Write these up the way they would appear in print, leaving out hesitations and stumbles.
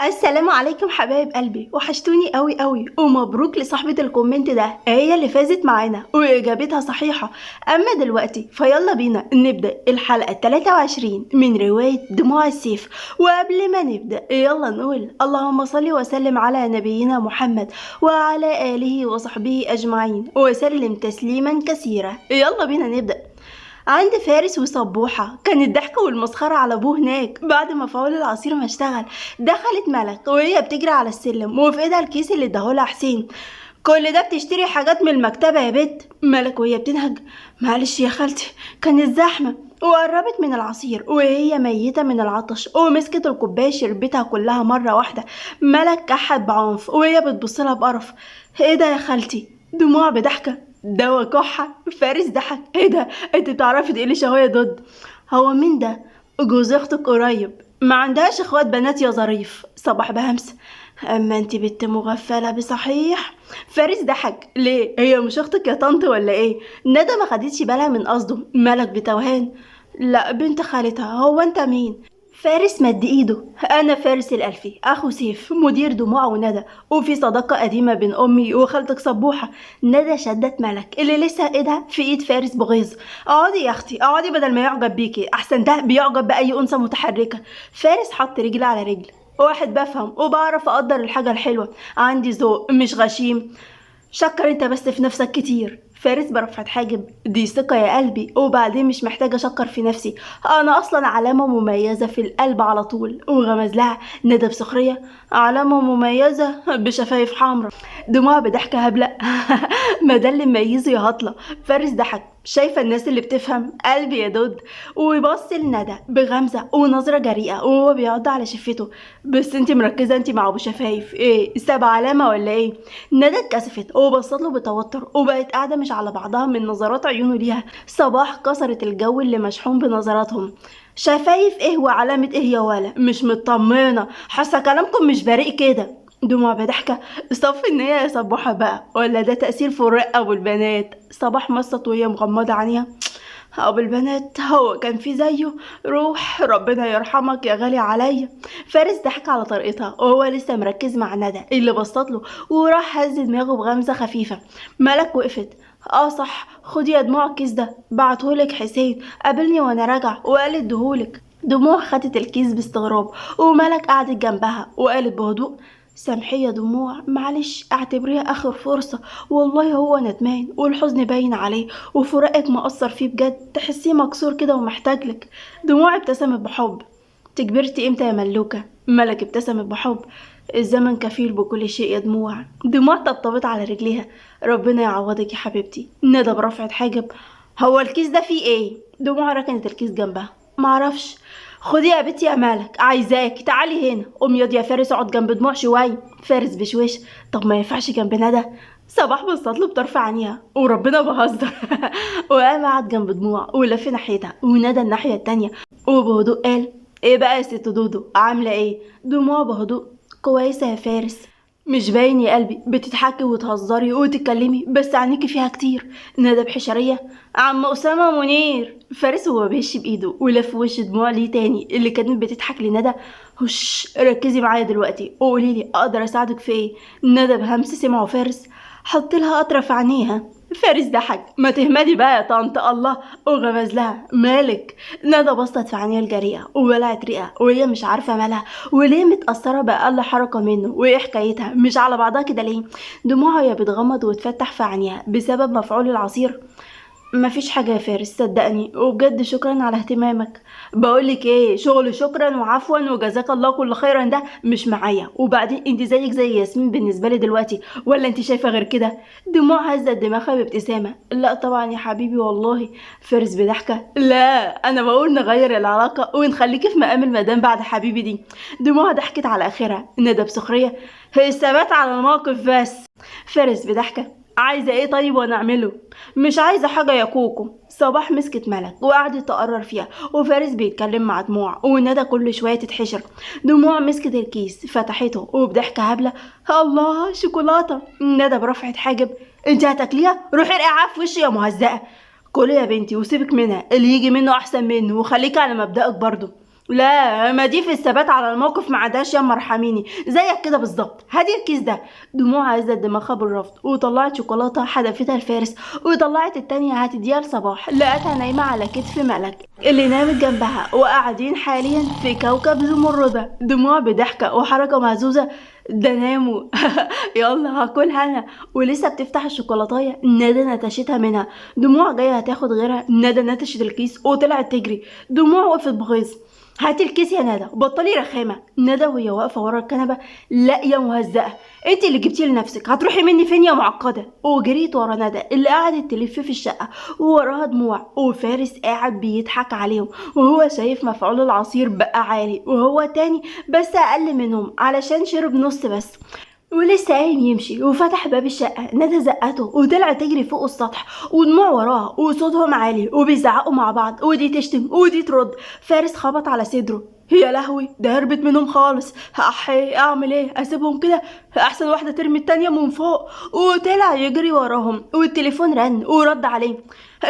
السلام عليكم حبايب قلبي، وحشتوني قوي قوي، ومبروك لصاحبة ال comment ده، هي اللي فازت معانا واجابتها صحيحة. اما دلوقتي فيلا بينا نبدأ الحلقة 23 من رواية دموع السيف. وقبل ما نبدأ يلا نقول اللهم صل وسلم على نبينا محمد وعلى آله وصحبه أجمعين وسلم تسليما كثيرا. يلا بينا نبدأ. عند فارس وصبوحة كان الضحك والمسخرة على أبوه هناك بعد ما مفعول العصير ما اشتغل. دخلت ملك وهي بتجري على السلم وفي ايدها الكيس اللي اداهولها حسين. كل ده بتشتري حاجات من المكتبة يا بت؟ ملك وهي بتنهج، معلش يا خالتي كانت زحمة. وقربت من العصير وهي ميتة من العطش ومسكت الكوباية شربتها كلها مرة واحدة. ملك كحت بعنف وهي بتبصلها بقرف، ايه ده يا خالتي؟ دموع بضحكة، دوا كحة. فارس ضحك، ايه ده انت بتعرفي تقولي شهوية ضد؟ هو مين ده؟ جوز اختك قريب، ما عندهاش اخوات بنات يا ظريف. صباح بهمس، اما انت بنت مغفلة بصحيح. فارس ضحك، ليه هي مش اختك يا طنط ولا ايه؟ ندى ما خدتش بالها من قصده. ملك بتوهان، لا بنت خالتها، هو انت مين؟ فارس مد ايده، انا فارس الالفي اخو سيف مدير دموع وندى، وفي صداقه قديمه بين امي وخالتك صبوحه. ندى شدت ملك اللي لسه ايدها في ايد فارس بغيظ، اقعدي يا اختي اقعدي بدل ما يعجب بيكي، احسن ده بيعجب باي انثى متحركه. فارس حط رجل على رجل، واحد بفهم وبعرف اقدر الحاجه الحلوه، عندي ذوق مش غشيم، شكر انت بس في نفسك كتير. فارس برفعة حاجب، دي ثقة يا قلبي، وبعدين مش محتاجة اشكر في نفسي، انا اصلا علامة مميزة في القلب على طول. وغمز لها. ندى بسخرية، علامة مميزة بشفايف حمرا. دموع بضحكة هبلة، ما ده اللي مميزه يا هطلة. فارس ضحك، شايفة الناس اللي بتفهم قلبي يا دود. وبص لندى بغمزة ونظرة جريئة وهو بيعض على شفته، بس انت مركزة انت مع ابو شفايف ايه، سبع علامة ولا ايه؟ ندى اتكسفت وبصت له بتوتر وبقت قاعدة مش على بعضها من نظرات عيونه ليها. صباح كسرت الجو اللي مشحون بنظراتهم، شفايف ايه وعلامة ايه يا ولا؟ مش مطمنة، حاسة كلامكم مش بريء كده. دموع بضحكة، صف النية يا صبوحة بقى، ولا ده تأثير فراق أبو البنات؟ صباح مصت وهي مغمضة عينيها، أبو البنات هو كان في زيه؟ روح ربنا يرحمك يا غالي عليا. فارس ضحك على طريقتها وهو لسه مركز مع ندى اللي بصت له وراح هز دماغه بغمزة خفيفة. ملك وقفت، اه صح خدي يا دموع الكيس ده بعتهولك حسين، قابلني وانا راجعة وقال اديهولك. دموع خدت الكيس باستغراب وملك قعدت جنبها وقالت بهدوء، سامحي يا دموع معلش اعتبريها اخر فرصة، والله هو ندمان والحزن باين عليه وفراقك مأثر فيه بجد، تحسيه مكسور كده ومحتاج لك. دموع ابتسمت بحب، تكبرتي امتى يا ملوكة؟ ملك ابتسمت بحب، الزمن كفيل بكل شيء يا دموع. دموع طبطبت على رجليها، ربنا يعوضك يا حبيبتي. ندى برفعة حاجب، هو الكيس ده فيه ايه؟ دموع ركنت الكيس جنبها، معرفش. خدي يا بنتي يا مالك عايزاك تعالي هنا. قوم ياض يا فارس اقعد جنب دموع شويه. فارس بشويش، طب ما ينفعش جنب ندى؟ صباح بصت له بطرف عينيها، وربنا بهزر. وقام قعد جنب دموع ولف ناحيتها وندى الناحيه التانية وبهدوء قال، ايه بقى يا ست دودو عامله ايه؟ دموع بهدوء، كويسه يا فارس. مش باين يا قلبي، بتضحكي وتهزري وتتكلمي بس عينيكي فيها كتير. ندى بحشريه، عم اسامه منير. فارس وهو بيهش بايده ولف وش دموع ليه تاني اللي كانت بتضحك لندى، هش ركزي معايا دلوقتي وقولي لي اقدر اساعدك في ايه؟ ندى بهمس سمعه فارس، حط لها قطره في عينيها. فارس ضحك، ما تهمدي بقى يا طنط الله، وغمز لها، مالك؟ ندى بصت في عينيها الجريئه وبلعت ريقها وهي مش عارفه مالها وليه متأثرة بأقل حركة منه وإيه حكايتها مش على بعضها كده ليه. دموعها يا بتغمض وتفتح في عينيها بسبب مفعول العصير. مفيش حاجة يا فارس صدقني، وبجد شكرا على اهتمامك. بقولك ايه، شغل شكرا وعفوا وجزاك الله كل خيرا ده مش معايا، وبعدين انت زيك زي ياسمين بالنسبة لي دلوقتي، ولا انت شايفة غير كده؟ دموع هزت دماغها بابتسامة، لا طبعا يا حبيبي والله. فارس بضحكة، لا انا بقول نغير العلاقة ونخليكي في مقام المدام بعد حبيبي دي. دموع ضحكت على اخرها. ندى بسخرية، هي الثبات على الموقف بس. فارس بضحكة، عايزة ايه طيب وانا اعمله؟ مش عايزة حاجة يا كوكو. صباح مسكت ملك وقعدت تقرر فيها، وفارس بيتكلم مع دموع وندى كل شوية تتحشر. دموع مسكت الكيس فتحته وبضحكة هبلة، الله شوكولاتة. ندى برفعة حاجب، انت هتاكليها؟ روحي ارقعها في وشي يا مهزأة. كلي يا بنتي وسيبك منها، اللي يجي منه احسن منه، وخليكي على مبدأك برضو. لا ما دي في الثبات على الموقف ما عداش يا مرحميني، زيك كده بالظبط. هاتي الكيس ده. دموع هزت دماغها بالرفض وطلعت شوكولاتة حدفتها لفارس، وطلعت التانية هتديها لصباح، لقتها نايمة على كتف ملك اللي نامت جنبها، وقاعدين حاليا في كوكب زمردة. دموع بضحكه وحركه مهزوزة، ده ناموا. يلا هاكلها انا. ولسه بتفتح الشوكولاتايه ندى نتشتها منها. دموع جاية هتاخد غيرها، ندى نتشت الكيس وطلعت تجري. دموع وقفت بغيظ، هاتي الكيس يا ندى، بطلي رخامه. ندى وهي واقفة ورا الكنبة، لا يا مهزأه، انت اللي جبتيه لنفسك، هتروحي مني فين يا معقدة؟ وجريت ورا ندى اللي قعدت تلف في الشقة ووراها دموع، وفارس قاعد بيضحك عليهم وهو شايف مفعول العصير بقى عالي، وهو تاني بس اقل منهم علشان شرب نص بس. ولسه قايم يمشي وفتح باب الشقة، ندى زقته وطلعت تجري فوق السطح ودموع وراها وصوتهم عالي وبيزعقوا مع بعض، ودي تشتم ودي ترد. فارس خبط على صدره، يا لهوي ده هربت منهم خالص، احي اعمل ايه، اسيبهم كده، احسن واحدة ترمي التانية من فوق. وطلع يجري وراهم والتليفون رن ورد عليه،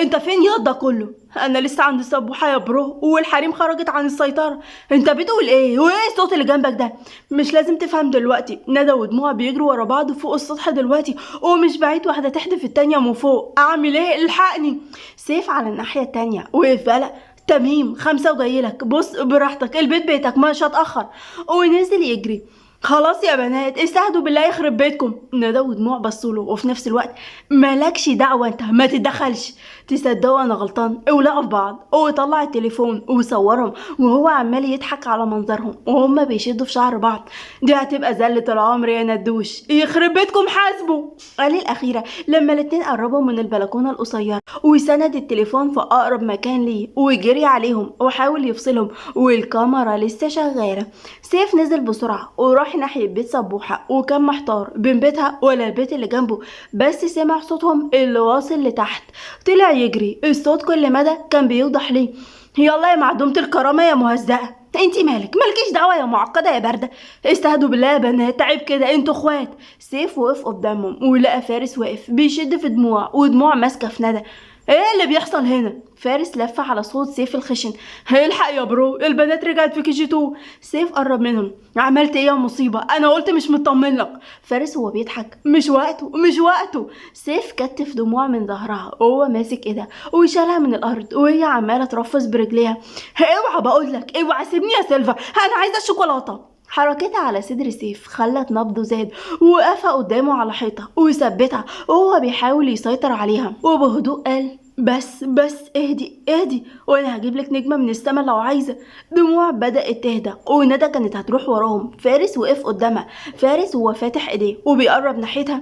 انت فين ياض ده كله؟ انا لسه عند السبوحه يا bro، والحريم خرجت عن السيطرة. انت بتقول ايه؟ وايه الصوت اللي جنبك ده؟ مش لازم تفهم دلوقتي. ندى ودموع بيجروا ورا بعض فوق السطح دلوقتي، ومش بعيد واحدة تحدف التانية من فوق. اعمل ايه؟ الحقني. سيف على الناحية التانية وقف بقلق، تميم 5 وجايلك، بص براحتك البيت بيتك مش هتأخر. ونزل يجري. خلاص يا بنات استهدوا بالله يخرب بيتكم. ندى ودموع بصوله وفي نفس الوقت مالكش دعوه انت ما تتدخلش، تصدقوا انا غلطان. ولقوا في بعض وطلع التليفون وصورهم وهو عمال يضحك على منظرهم وهم بيشدوا في شعر بعض. دي هتبقى زلة العمر يا ندوش، يخرب بيتكم حاسبوا. قال الاخيرة لما الاتنين قربوا من البلكونه القصيرة وسند التليفون في اقرب مكان ليه وجري عليهم وحاول يفصلهم والكاميرا لسه شغالة. سيف نزل بسرعة وراح ناحية بيت صبوحه وكان محتار بين بيتها ولا البيت اللي جنبه، بس سمع صوتهم اللي واصل لتحت طلع يجري. الصوت كل مدى كان بيوضح ليه. يلا يا معدومة الكرامة يا مهزأة، انتي مالك؟ مالكيش دعوة يا معقدة يا باردة، استهدوا بالله يا بنات عيب كده انتوا اخوات. سيف وقف قدامهم ولقى فارس واقف بيشد في دموع ودموع ماسكة في ندى. ايه اللي بيحصل هنا؟ فارس لف على صوت سيف الخشن، الحق يا bro البنات رجعت في KG 2. سيف قرب منهم، عملت ايه يا مصيبة؟ انا قلت مش مطمن لك. فارس وهو بيضحك، مش وقته مش وقته. سيف كتف دموع من ظهرها وهو ماسك ايدها وشالها من الارض وهي عماله ترفس برجليها. اوعى بقول لك اوعى سيبني يا سيلفا، انا عايزه الشوكولاتة. حركتها على صدر سيف خلت نبضه زاد، وقفها قدامه على حيطة وثبتها وهو بيحاول يسيطر عليها، وبهدوء قال بس بس اهدي اهدي وانا هجيب لك نجمه من السما لو عايزه. دموع بدات تهدى وندى كانت هتروح وراهم. فارس وقف قدامها، فارس وهو فاتح ايديه وبيقرب ناحيتها،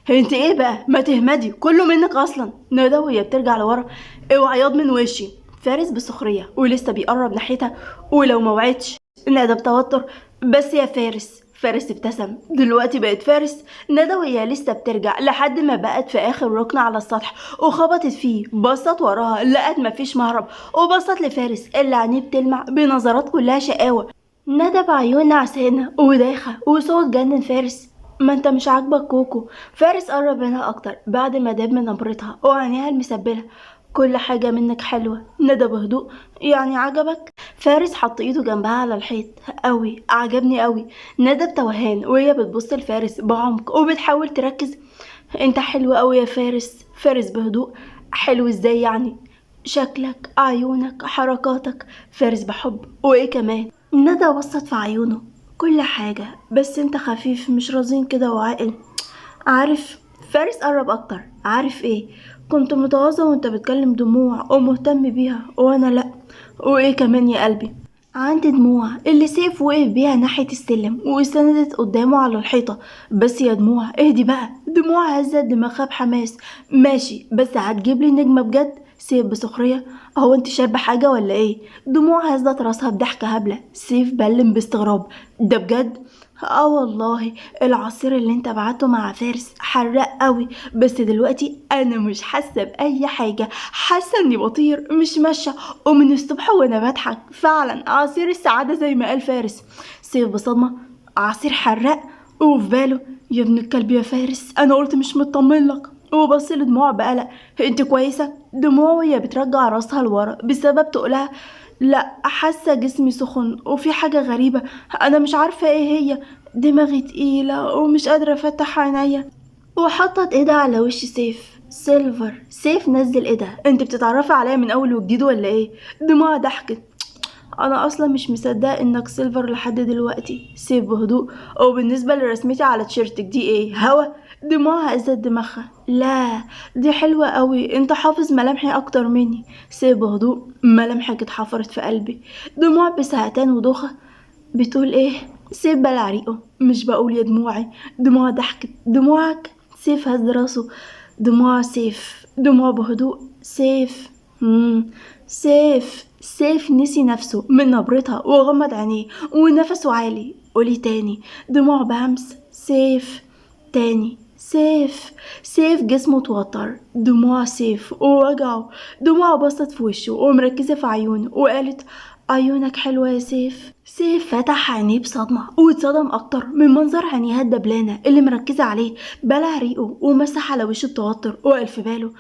انت ايه بقى ما تهمدي كله منك اصلا. ندى وهي بترجع لورا، اوعي ياض من وشي. فارس بسخريه ولسه بيقرب ناحيتها، ولو ما وعدتش. ندى بتوتر، بس يا فارس. فارس ابتسم، دلوقتي بقت فارس. ندى وهي لسه بترجع لحد ما بقت في اخر ركن على السطح وخبطت فيه، بصت وراها لقت مفيش مهرب، وبصت لفارس اللي عينيه بتلمع بنظرات كلها شقاوة. ندى بعيون نعسانة ودايخة وصوت جنن فارس، ما انت مش عاجبك كوكو. فارس قرب منها اكتر بعد ما داب من نبرتها وعينيها المسبلة، كل حاجة منك حلوة. ندى بهدوء، يعني عجبك؟ فارس حط ايده جنبها على الحيط، قوي عجبني قوي. ندى بتوهان وهي بتبص لفارس بعمق وبتحاول تركز، انت حلو قوي يا فارس. فارس بهدوء، حلو ازاي يعني؟ شكلك، عيونك، حركاتك. فارس بحب، وايه كمان؟ ندى بصت في عيونه، كل حاجة بس انت خفيف مش رزين كده وعاقل. عارف؟ فارس قرب اكتر، عارف ايه؟ كنت متغاظة وانت بتكلم دموع ومهتم بيها وانا لا. وايه كمان يا قلبي؟ عند دموع اللي سيف وقف بيها ناحية السلم واستندت قدامه على الحيطة. بس يا دموع اهدي بقى. دموع هزت دماغها بحماس، ماشي بس هتجيب لي نجمة بجد؟ سيف بسخرية، هو انت شاربة حاجة ولا ايه؟ دموع هزت راسها بضحكة هبلة. سيف بلم باستغراب، ده بجد؟ اه والله العصير اللي انت بعته مع فارس حراق قوي، بس دلوقتي انا مش حاسه باي حاجة، حاسه اني بطير مش ماشية، ومن الصبح وانا بضحك. فعلا عصير السعادة زي ما قال فارس. سيف بصدمة، عصير حراق؟ وفي باله يا ابن الكلب يا فارس، انا قلت مش مطمن لك. وبص لدموع بقلق، انت كويسة؟ دموع وهي بترجع راسها لورا بسبب تقلها، لا، حاسة جسمي سخن وفي حاجة غريبة أنا مش عارفة إيه هي، دماغي تقيلة ومش قادرة أفتح عينيا. وحطت ايدها على وش سيف. سيلفر. سيف نزل ايدها. انت بتتعرفي عليا من اول وجديد ولا ايه؟ دموع ضحكت. انا اصلا مش مصدقه انك سيلفر لحد دلوقتي. سيف بهدوء، وبالنسبة لرسمتي على تيشيرتك دي ايه؟ هوا. دموعها هزت دماغها. لا دي حلوة قوي، انت حافظ ملامحي اكتر مني. سيف بهدوء، ملامحك اتحفرت في قلبي. دموع بساعتين ودوخه، بتقول ايه؟ سيف بلع ريقه. مش بقول يا دموعي. دموع ضحكت. دموعك؟ سيف هز راسه. دموع سيف. دموع بهدوء، سيف. سيف. سيف نسي نفسه من نبرتها وغمض عينيه ونفسه عالي. قولي تاني. دموع بهمس، سيف. تاني، سيف. سيف جسمه اتوتر. دموع سيف ووجعه. دموع بصت في وشه ومركزة في عيونه وقالت عيونك حلوة يا سيف. سيف فتح عينيه بصدمة واتصدم أكتر من منظر عينيها الدبلانة اللي مركزة عليه. بلع ريقه ومسح على وشه التوتر وقال في باله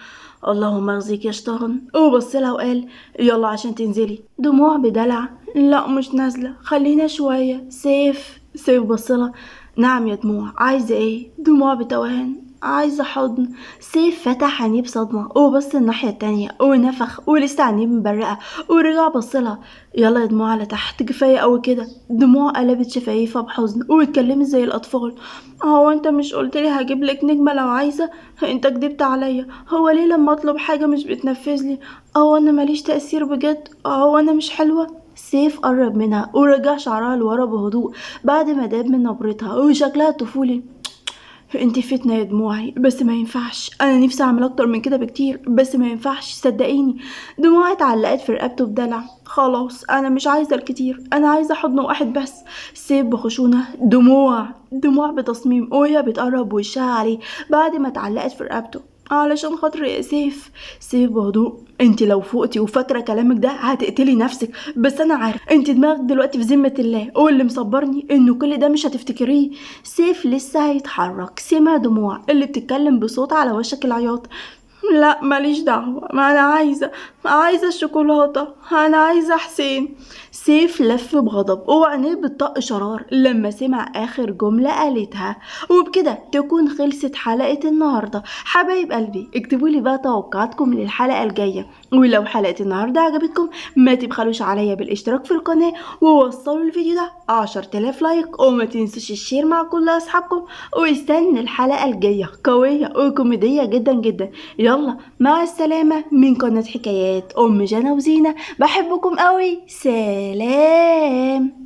اللهم اخزيك يا شيطان، وبص لها وقال يلا عشان تنزلي. دموع بدلع، لا مش نازلة خلينا شوية. سيف. سيف بصلها، نعم يا دموع عايزة ايه؟ دموع بتوهان، عايزة حضن. سيف فتح عينيه بصدمة وبص الناحية التانية ونفخ ولسه عينيه مبرقة ورجع بصلها، يلا يا دموع على تحت كفاية قوي كده. دموع قلبت شفايفها بحزن واتكلمت زي الأطفال، هو انت مش قلتلي هجيبلك نجمة لو عايزة؟ انت كدبت عليا. هو ليه لما اطلب حاجة مش بتنفذلي؟ هو انا ماليش تأثير بجد؟ هو انا مش حلوة؟ سيف قرب منها ورجع شعرها لورا بهدوء بعد ما داب من نبرتها وشكلها الطفولي. انت فتنة يا دموعي، بس ما ينفعش، انا نفسي اعمل اكتر من كده بكتير بس ما ينفعش صدقيني. دموعي اتعلقت في رقبته بدلع، خلاص انا مش عايزة الكتير، انا عايزة حضن واحد بس. سيف بخشونة، دموع. دموع بتصميم وهي بتقرب وشها عليه بعد ما اتعلقت في رقبته، علشان خاطري يا سيف. سيف بهدوء، انت لو فوقتي وفاكره كلامك ده هتقتلي نفسك، بس انا عارف انت دماغك دلوقتي في ذمه الله، واللي مصبرني انه كل ده مش هتفتكريه. سيف لسه هيتحرك سمع دموع اللي بتتكلم بصوت على وشك العياط، لا ماليش دعوة، ما أنا عايزة الشوكولاتة، أنا عايزة حسين. سيف لف بغضب وعينيه بتطق شرار لما سمع آخر جملة قالتها. وبكده تكون خلصت حلقة النهاردة. حبايب قلبي اكتبوا لي بقى توقعاتكم للحلقة الجاية، ولو حلقة النهاردة عجبتكم ما تبخلوش عليا بالاشتراك في القناة، ووصلوا الفيديو ده 10,000 like، وما تنسوش ال share مع كل أصحابكم، واستنوا الحلقة الجاية قوية وكوميدية جدا جدا. يلا مع السلامة من قناة حكايات أم جنى وزينة، بحبكم قوي، سلام.